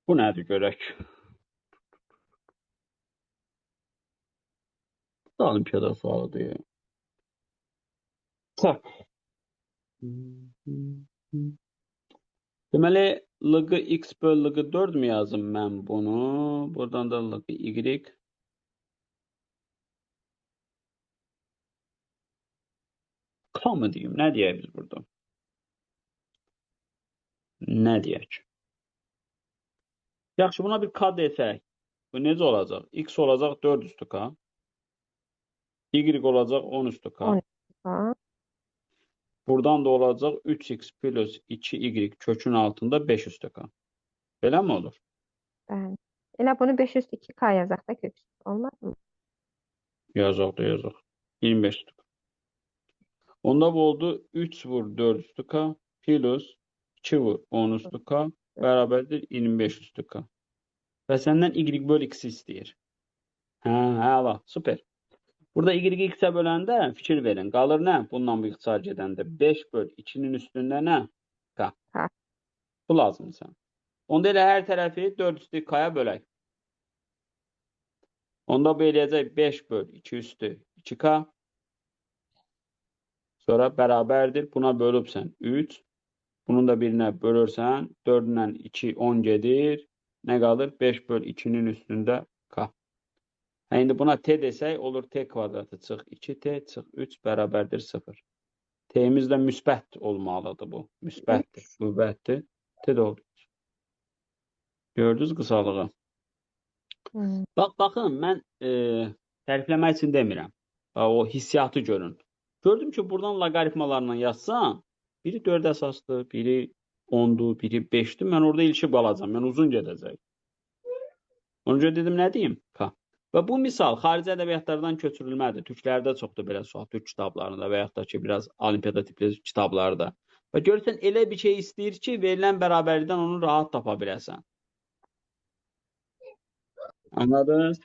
Bu nədir görək? Bu da olimpiyada sualıdır. Tak. Deməli, LG x böl LG 4 mü yazım mən bunu? Buradan da LG y. K mı deyim? Nə deyək biz burada? Nə deyək? Yaxşı, buna bir K desək. Bu necə olacaq? X olacaq 4 üstü K. Y olacaq 10 üstü K. 10 K. Buradan da olacaq 3x plus 2y kökün altında 5 üstü K. Belə mi olur? Bəli. Elə bunu 5 üstü 2K yazaq da kök üstü. Olmaz mı? Yazaq da yazaq. 25 üstü K. Onda bu oldu 3 vur 4 üstü K plus 2 vur 10 üstü K bərabərdir 25 üstü K. Və səndən Y böl X istəyir. Hə, əla, super. Burada Y-i X-ə böləndə fikir verin. Qalır nə? Bununla bu ixtisar gedəndə 5 böl 2-nin üstündə nə? K. K. Bu lazımdır sənə. Onda elə hər tərəfi 4 üstü K-ya bölək. Onda bu eləyəcək 5 böl 2 üstü 2K. Sonra bərabərdir. Buna bölübsən 3. Bunun da birinə bölürsən 4 ilə 2 10 gedir. Nə qalır? 5 böl 2-nin üstündə K. Hə, indi buna T desək olur T kvadratı çıx 2T çıx 3 bərabərdir 0. T-imiz də müsbət olmalıdır bu. Müsbətdir, qüvvətdir. T də olur. Gördünüz qısalığı? Hmm. Bax, baxın, mən tərifləmək üçün demirəm. O hissiyatı görün. Gördüm ki, buradan loqaritmalarla yazsam, biri 4 əsasdır, biri 10-dur, biri 5-dir. Mən orada ilişib qalacağam. Mən uzun gedəcək. Ona görə dedim, nə deyim? K. Və bu misal xarici ədəbiyyatlardan köçürülmədir. Türklərdə çoxdur belə sual, türk kitablarında və yaxud da ki, biraz olimpiyada tipli kitablarda. Və görürsən, elə bir şey istəyir ki, verilən bərabərlikdən onu rahat tapa biləsən. Anladınız?